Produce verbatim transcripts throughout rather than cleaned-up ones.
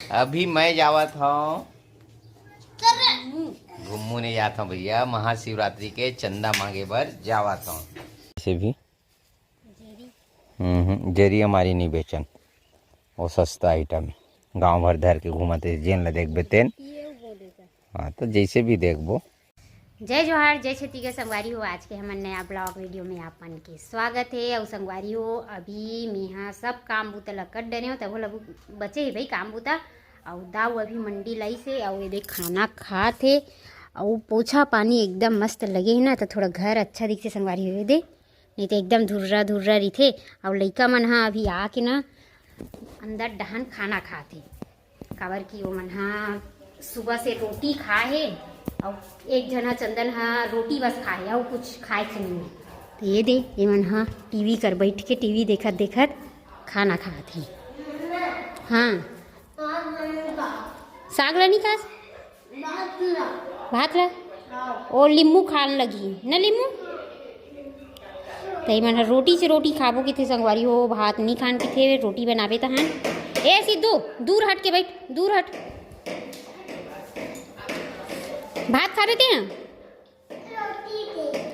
अभी मैं जावत हूँ घुम्मू ने जात हूँ भैया, महाशिवरात्रि के चंदा मांगे बर जावत हूँ। से भी हम्म, जरी हमारी नहीं बेचन, वो सस्ता आइटम है। गांव भर धर के घूमत है, जेन ला देखबे तेन। हाँ, तो जैसे भी देखबो। जय जोहार, जय छत्तीसगढ़ संगवारी हो। आज के हमन नया ब्लॉग वीडियो में आप मन के स्वागत है। अउ संगवारी हो, अभी मेहा सब काम बूता ला कर डरे हो, तब ओला बचे है भाई काम बूता। अउ दाऊ अभी मंडी लाई से, अउ ये देख खाना खात हे, अउ पोछा पानी एकदम मस्त लगे है ना, तो थोड़ा घर अच्छा दिखते संगवारी हो। ये दे, नहीं तो एकदम धुर्रा धुर्रा रहिथे। अउ लइका मन ह अभी आके ना अंदर डहन खाना खाथे, काबर कि ओमन ह सुबह से रोटी खाए हे, अउ एक झन ह चंदन ह रोटी बस खाए, अउ कुछ खाए थे नहीं। तो ये दे, एमन ह टीवी कर बैठ के टीवी देखत देखत खाना खात हे। हाँ, साग ला नहीं खास? भात ला। ओ लिम्बू खान लगी न लिम्बू। त एमन ह रोटी से रोटी खाबो किथे संगवारी हो, भात नी खान किथे, रोटी बनाबे तहन। ए सिद्धू, दूर हट के बैठ, दूर हट। भात खाबे ते न?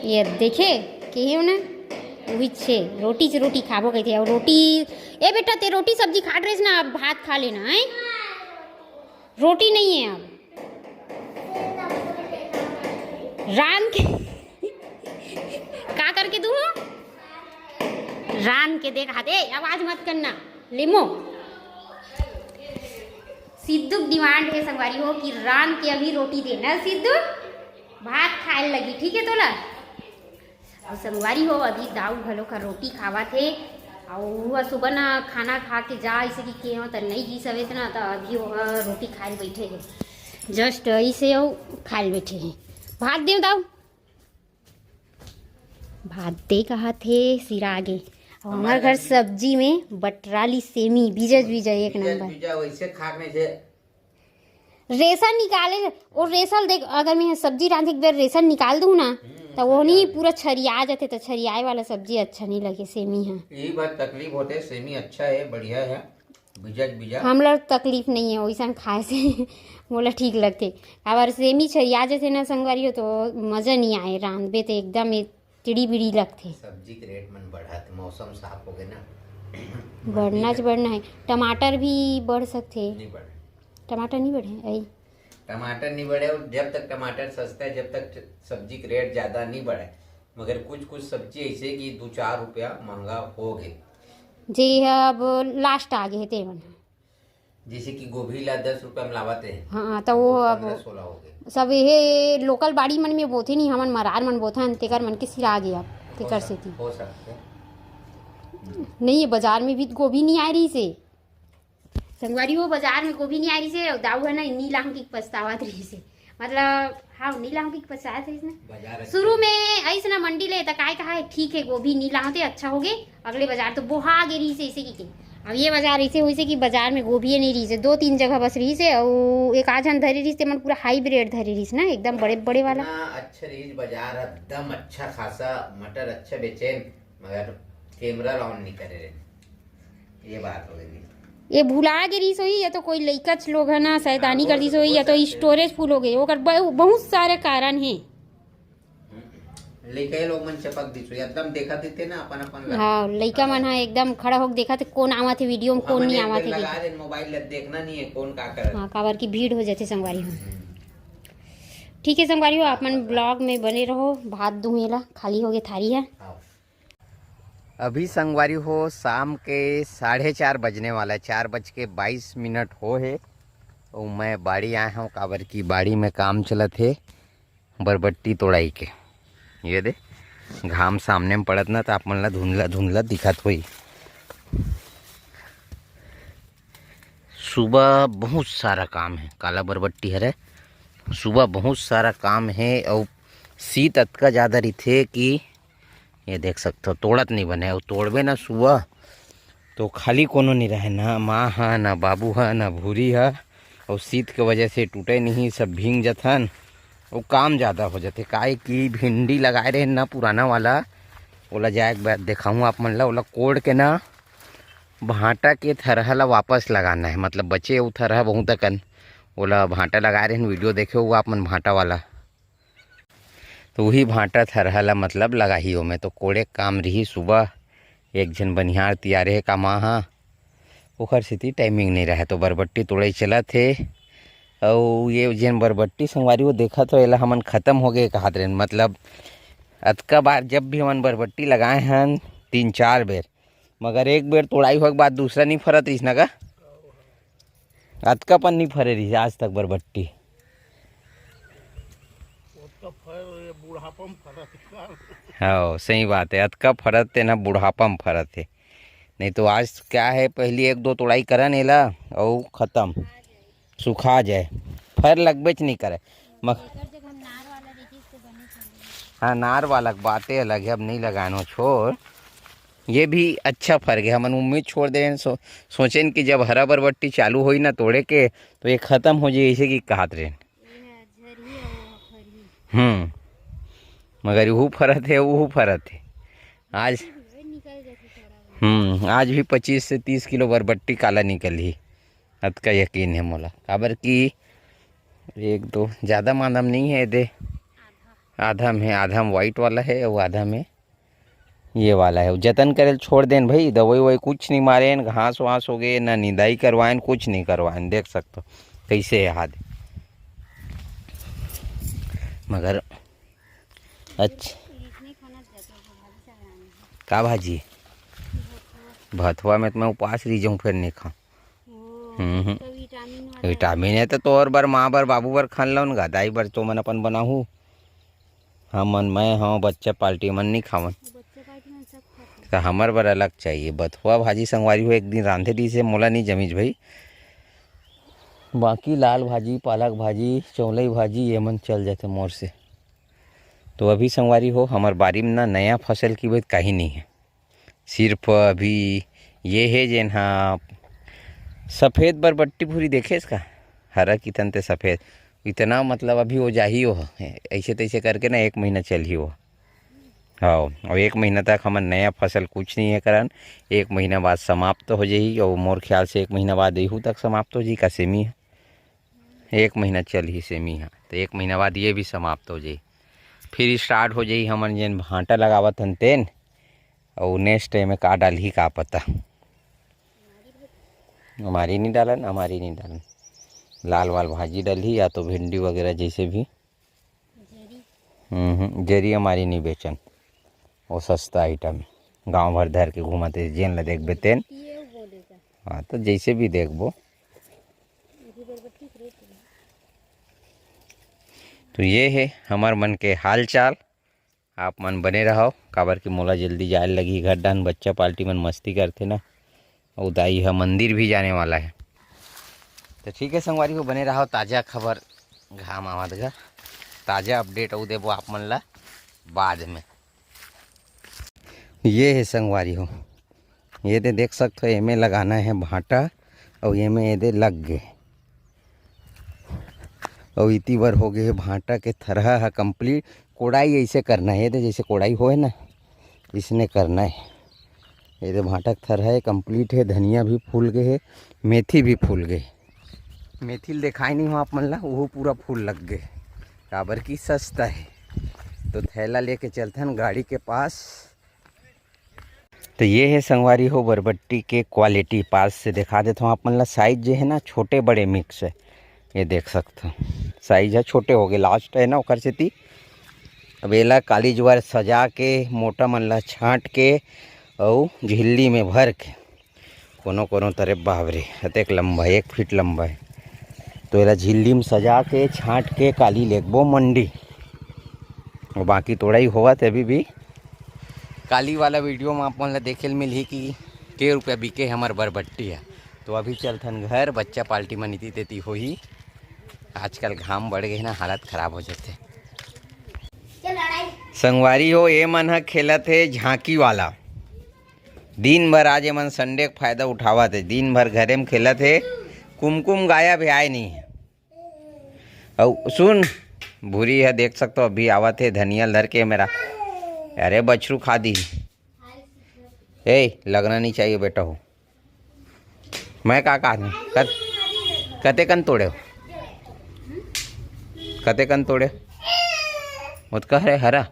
ये देखे, केहे हो ना, उही छे, रोटी से रोटी खाबो कहिथे। अउ रोटी, ए बेटा, ते रोटी सब्जी खात रहिस ना, अब भात खा लेना है। रोटी नहीं है अब। रांध के का करके दूँ? रांध के दे कहा दे, आवाज मत करना। लिमो, सिद्धू डिमांड है संगवारी हो कि रांध के अभी रोटी देना सिद्धू, भात खाए लगी, ठीक है तोला? अउ संगवारी हो, अभी दाऊ घलो का रोटी खावा थे, अउ वो सुबह ना खाना खा के जा, इसे कि के हो त नहीं जी सवेत ना, त अभी वो रोटी खाए बैठे है, जस्ट इसे वो खाए बैठे है। भात देव दाऊ, भात दे कहा थे सिरा गे। अउ हमार घर सब्जी में बटराली सेमी, बीजज बीजा एक नंबर। बीजा वैसे खा के नहीं थे। रेसा निकाले, वो रेसा ल देख, अगर मैं सब्जी रांधे के बेर रेसा निकाल दूँ ना, हम्म, त वो नहीं पूरा छरिया जाथे, त छरियाए वाला सब्जी अच्छा नहीं लगे सेमी ह। यही बात तकलीफ होते, सेमी अच्छा है, बढ़िया है, बिजज बिजा। हमला तकलीफ नहीं है वैसन खाए से। मोला ठीक लगथे। अगर सेमी छरिया जाथे ना संगवारी हो, तो मजा नहीं आए रांधबे, तो एकदम एक चिड़ी बिड़ी लगथे। सब्जी के रेट मन बढ़त, मौसम साफ हो गए ना। बढ़ना च बढ़ना है। टमाटर भी बढ़ सकथे। नहीं बढ़े। टमाटर नहीं बढ़े, आई। टमाटर नहीं बढ़े, और जब तक टमाटर सस्ता है, जब तक सब्जी के रेट ज्यादा नहीं बढ़े। मगर कुछ कुछ सब्जी ऐसे कि दो चार रुपया महंगा हो गए। जी, अब लास्ट आ गए तेवन। जैसे कि गोभी ला दस रुपया में लावत है। हाँ, तो वो अब पन्द्रह सोलह हो गए। सब ये लोकल बाड़ी मन में बोथे नहीं, हमन मरार मन बोथन, तेकर मन के सिरा गया, तेकर सेती। हो सकते। नहीं, ये बाजार में भी गोभी नहीं आ रही से। संगवारी हो, बाजार में गोभी नहीं आ रही से, दाऊ है ना, नी लांग की पछतावत रही से। मतलब, हाँ, नी लांग की पछतावत रही से ना। शुरू में ऐसे ना मंडी ले, त काय कहा है, ठीक है, गोभी नी लांग ते अच्छा हो गए, अगले बाजार तो बोहा गे रही से, इसे की के। अब ये बाजार ऐसे हुई से कि बाजार में गोभी नहीं रही से, दो तीन जगह बस रही से, और एक आध झन धरे रही से, मन पूरा हाइब्रिड धरे रही से ना, एकदम बड़े बड़े वाला। इतना अच्छा रही बाजार, एकदम अच्छा खासा मटर अच्छा बेचे, मगर कैमरा ऑन नहीं करे रहे। ये बात हो गई। ये भुला गे रही सोई, या तो कोई लइका च लोग है ना, शैतानी कर दी सोई, या तो स्टोरेज फुल हो गई, ओकर बहु-, बहुत सारे कारण है। लइका लोग मन चपक दिस, एकदम देखा देते ना अपन अपन ला। हाँ, लइका मन हा एकदम खड़ा होके देखा थे, कौन आवा थे वीडियो में, कौन नहीं आवा थे। लगा दे मोबाइल ला, देखना नहीं है कौन का कर। हाँ, काबर की भीड़ हो जाते संगवारी हो। ठीक है संगवारी हो, आप मन ब्लॉग में बने रहो। भात दुहेला खाली हो गए थारी है। अभी संगवारी हो, शाम के साढ़े चार बजने वाला है, चार बज के बाईस मिनट हो है। और मैं बाड़ी आया हूँ, काबर की बाड़ी में काम चलत है। बरबट्टी तोड़ाई के। ये दे, घाम सामने में पड़त ना, तो आप मन ला धुंधला धुंधला दिखत होई। सुबह बहुत सारा काम है, काला बरबट्टी हरे। सुबह बहुत सारा काम है, और शीत अतका ज़्यादा रहिथे कि ये देख सकते हो, तोड़त नहीं बने। और तोड़बे ना सुबह, तो खाली कोनो नहीं रहे, ना माँ हा, ना बाबू हा, ना भूरी हा। और शीत के वजह से टूटे नहीं, सब भींग जथन। वो काम ज़्यादा हो जाते, काहे कि भिंडी लगाए रहे ना पुराना वाला, ओला जाए के बाद देखाऊँ आप मन ला, ओला कोड़ के ना भांटा के थरहा ला वापस लगाना है, मतलब बचे वो थरहा बहुत अकन, ओला भांटा लगा रहे हैं, वीडियो देखे हो आप मन भांटा वाला। तो वही भांटा थरहा ला मतलब लगाही ओमे, तो कोड़े काम रही। सुबह एक झन बनिहार तियारे हे कमा हा, ओखर सेती टाइमिंग नहीं रहे, तो बरबट्टी तोड़ाई चलत हे। अउ ये जेन बरबट्टी संगवारी वो देखत हो, एला हमन खत्म हो गए कहत रहेन, मतलब अतका बार जब भी हमन बरबट्टी लगाए हन, तीन चार बेर, मगर एक बेर तोड़ाई होए के बाद दूसरा नहीं फरत रहिस ना का? अतका पन नहीं फरे रहिस आज तक बरबट्टी। ओतका फर, ये बुढ़ापा में फरत हे का? हाँ, सही बात है, अतका फरत हे ना, बुढ़ापा में फरत हे। नहीं तो आज क्या है, पहली एक दो तोड़ाई करन एला, अउ खत्म, सुखा जाए, फर लगबेच नहीं करे। मग एकर जगह हम नार वाला रहितिस तो बने फर। हाँ, नार वाला के बातें अलग है, अब नहीं लगानो, छोड़। ये भी अच्छा फर गया, हमन उम्मीद छोड़ दे रहेन, सो, सोचेन कि जब हरा बरबट्टी चालू होई ना तोड़े के, तो ये खत्म हो जाए, ऐसे कि कहत रहेन। ये ह झरही अउ ओह फरही। हम्म, मगर यहू फरत है, वहू फरत है। आज निकल जाथे थोड़ा बहुत। हम्म, आज भी पच्चीस से तीस किलो बरबट्टी काला निकलही, अतका यकीन है मोला, काबर कि एक दो ज़्यादा मांदा में नहीं है दे, आधा। आधा में है, आधा में वाइट वाला है, वो आधा में ये वाला है। जतन करे ल छोड़ देन भाई, दवाई ववाई कुछ नहीं मारेन, घास वास हो गए ना, निंदाई करवाएन, कुछ नहीं करवाएन। देख सकते हो कैसे है हाल। मगर अच्छा, का भाजी? भथवा में तो मैं उपास रह जाऊँ, फिर नहीं खाऊँ। हम्म। तो विटामिन वाला। विटामिन है तो तोर बर, माँ बर, बाबू बर खान लौन गा, दाई बर तो मन अपन बनाहू। हमन, मैं हाँ, बच्चा पार्टी मन नहीं खावन। बच्चा पार्टी मन सब खाथे। तो हमर बर अलग चाहिए। बथुआ भाजी संगवारी हो एक दिन रांधे दी से, मोला नहीं जमीज भाई। बाकी लाल भाजी, पालक भाजी, चौलई भाजी, ये मन चल जाते मोर से। तो अभी संगवारी हो, हमर बारी में ना नया फसल की बात कहीं नहीं है। सिर्फ अभी ये है जेन हा सफेद बरबट्टी भूरी देखे इसका, हरा कितन ते सफेद, इतना मतलब अभी वो जाही वो, ऐसे तैसे करके ना एक महीना चलही वो। हाँ, और एक महीना तक हमन नया फसल कुछ नहीं है करन, एक महीना बाद समाप्त हो जाही। और मोर ख्याल से एक महीना बाद एहू तक समाप्त हो जाही का सेमी ह। एक महीना चलही सेमी ह, तो एक महीना बाद ये भी समाप्त हो जाही, फिर स्टार्ट हो जाही हमन जेन भांटा लगावत हन तेन। और नेक्स्ट टाइम में का डालही का पता। हमारी नहीं डालन, हमारी नहीं डालन, लाल वाल भाजी डालही या तो भिंडी वगैरह जैसे भी। जरी। हम्म, जरी हमारी नहीं बेचन, वो सस्ता आइटम, गांव भर धर के घूमत हे, जेन ला देखबे तेन। ये वो बोलेगा। हाँ, तो जैसे भी देखबो। ये बरबट्टी के रेट है। तो ये है हमर मन के हाल चाल। आप मन बने रहव, काबर कि मोला जल्दी जाए लगही घर डाहन, बच्चा पार्टी मन मस्ती करथे ना, अउ दाई ह मंदिर भी जाने वाला है। तो ठीक है संगवारी हो, बने रहव, ताज़ा खबर घाम आवत गा, ताज़ा अपडेट अउ देबो आप मन ला बाद में। ये है संगवारी हो, ये दे देख सकथो, एमे लगाना है भांटा, अउ एमे एदे लग गे, अउ इति बर हो गे हे भांटा के थरहा ह कंप्लीट। कोड़ाई ऐसे करना है, ये दे जैसे कोड़ाई होए ना, इसने करना है। ये दे भांटा के थरहा है, कंप्लीट है, धनिया भी फूल गए है, मेथी भी फूल गए। मेथी ल देखाए नहीं हो आप मन ला, वो पूरा फूल लग गए, काबर की सस्ता है। तो थैला लेके चलथन गाड़ी के पास। तो ये है संगवारी हो बरबट्टी के क्वालिटी, पास से दिखा देता हूँ आप मन ला। साइज जो है ना, छोटे बड़े मिक्स है, ये देख सकते हो, साइज है छोटे हो गए, लास्ट है ना ओकर सेती। अब एला काली जुआर सजा के, मोटा मन ला छांट के, अउ झिल्ली में भर के, कोनो कोनो तरे, बाप रे, अतेक लंबा, एक फीट लंबा है। तो एला झिल्ली में सजा के, छांट के काली लेगबो मंडी। और बाकी तोड़ाई होवत है अभी भी। काली वाला वीडियो में आप मन ला देखे ल मिलही कि के रुपया बिके हमर बरबट्टी है। तो अभी चलथन घर, बच्चा पार्टी मन इति तेती होही। आजकल घाम बढ़ गए ना, हालत खराब हो जाते। संगवारी हो, ये मन ह खेलत हे झांकी वाला। दिन भर आज एमन संडे के फायदा उठावत हे, दिन भर घरे में खेलत हे। कुमकुम गायब हे, आए नहीं हे। अउ सुन, भूरी ह देख सकथो, अभी आवत हे धनिया ल धर के मेरा। अरे बछरू खा दी। ए, लगना नहीं चाहिए बेटा हो। मैं का कहा, कत, कतेकन तोड़े हो? कतेकन तोड़े? ओतका हरे हरा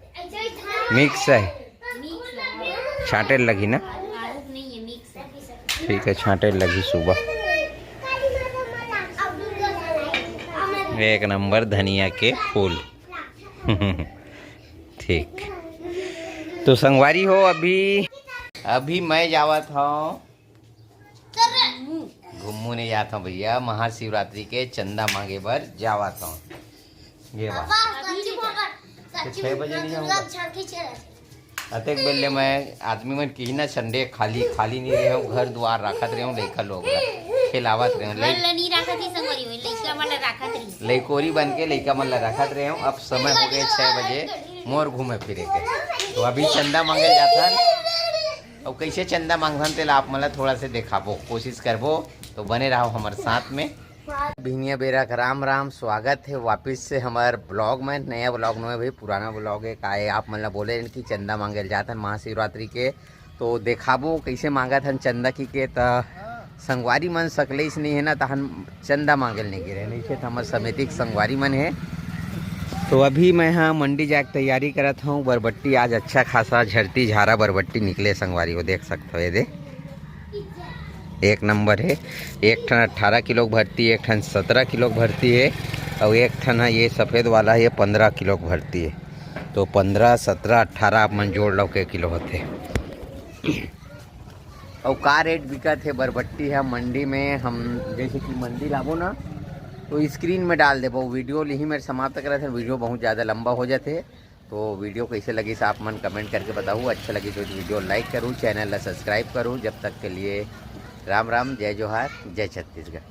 मिक्स है। छांटे लगही ना। ठीक है, छांटे लगही सुबह। एक नंबर धनिया के फूल। ठीक। तो संगवारी हो, अभी अभी मैं जावत हूँ, घुम्मू ने जात हूँ भैया, महाशिवरात्रि के चंदा मांगे बर जावत हूँ। ये बात। तो छह बजे नहीं जाऊंगा। अतेक बेले मैं आदमी मन की ना संडे खाली खाली नहीं रहे हूँ, घर दुआर रखत रहे हूँ, लइका लोग ला खेलावत रहे हूँ। घर ला नहीं रखत ही संगवारी, वही लइका मन ला रखत रही। लइकोरी बन के लइका मन ला रखत रहे हूँ। अब समय हो गए छह बजे, मोर घूमे फिरे के। तो अभी चंदा मांगे जाथन। अब कैसे चंदा मांगथन, तेला आप मन ला थोड़ा से दिखाबो, कोशिश करबो। तो बने रहो हमारे साथ में। भिनिया बेरा का राम राम, स्वागत है वापस से हमार ब्लॉग में। नया ब्लॉग नोहे भाई, पुराना ब्लॉग है। का है, आप मन ला बोले रहेन कि चंदा मांगे ल जात हन महाशिवरात्रि के, तो देखाबो कैसे मांगत हन चंदा की के। त संगवारी मन सकलेस नहीं है ना, तहन चंदा मांगे ल नहीं गिरे, नहीं थे त हमर समिति के संगवारी मन है। तो अभी मैं हाँ मंडी जाके तैयारी करत हूँ। बरबट्टी आज अच्छा खासा झरती झारा बरबट्टी निकले संगवारी हो, देख सकते हो ये दे। एक नंबर है। एक ठन अट्ठारह किलो के भरती, एक ठन सत्रह किलो के भरती है, और एक ठन है ये सफेद वाला है, ये पन्द्रह किलो के भरती है। तो पन्द्रह, सत्रह, अट्ठारह आप मन जोड़ लो के किलो होते। और का रेट बिकत है बरबट्टी है मंडी में, हम जैसे कि मंडी लाबो ना, तो स्क्रीन में डाल देबो। वीडियो लिही मेरे समाप्त करत है, वीडियो बहुत ज़्यादा लंबा हो जाते। तो वीडियो कैसे लगी आप मन कमेंट करके बताओ। अच्छा लगी तो वीडियो लाइक करूँ, चैनल ला सब्सक्राइब करूँ। जब तक के लिए राम राम, जय जोहार, जय छत्तीसगढ़।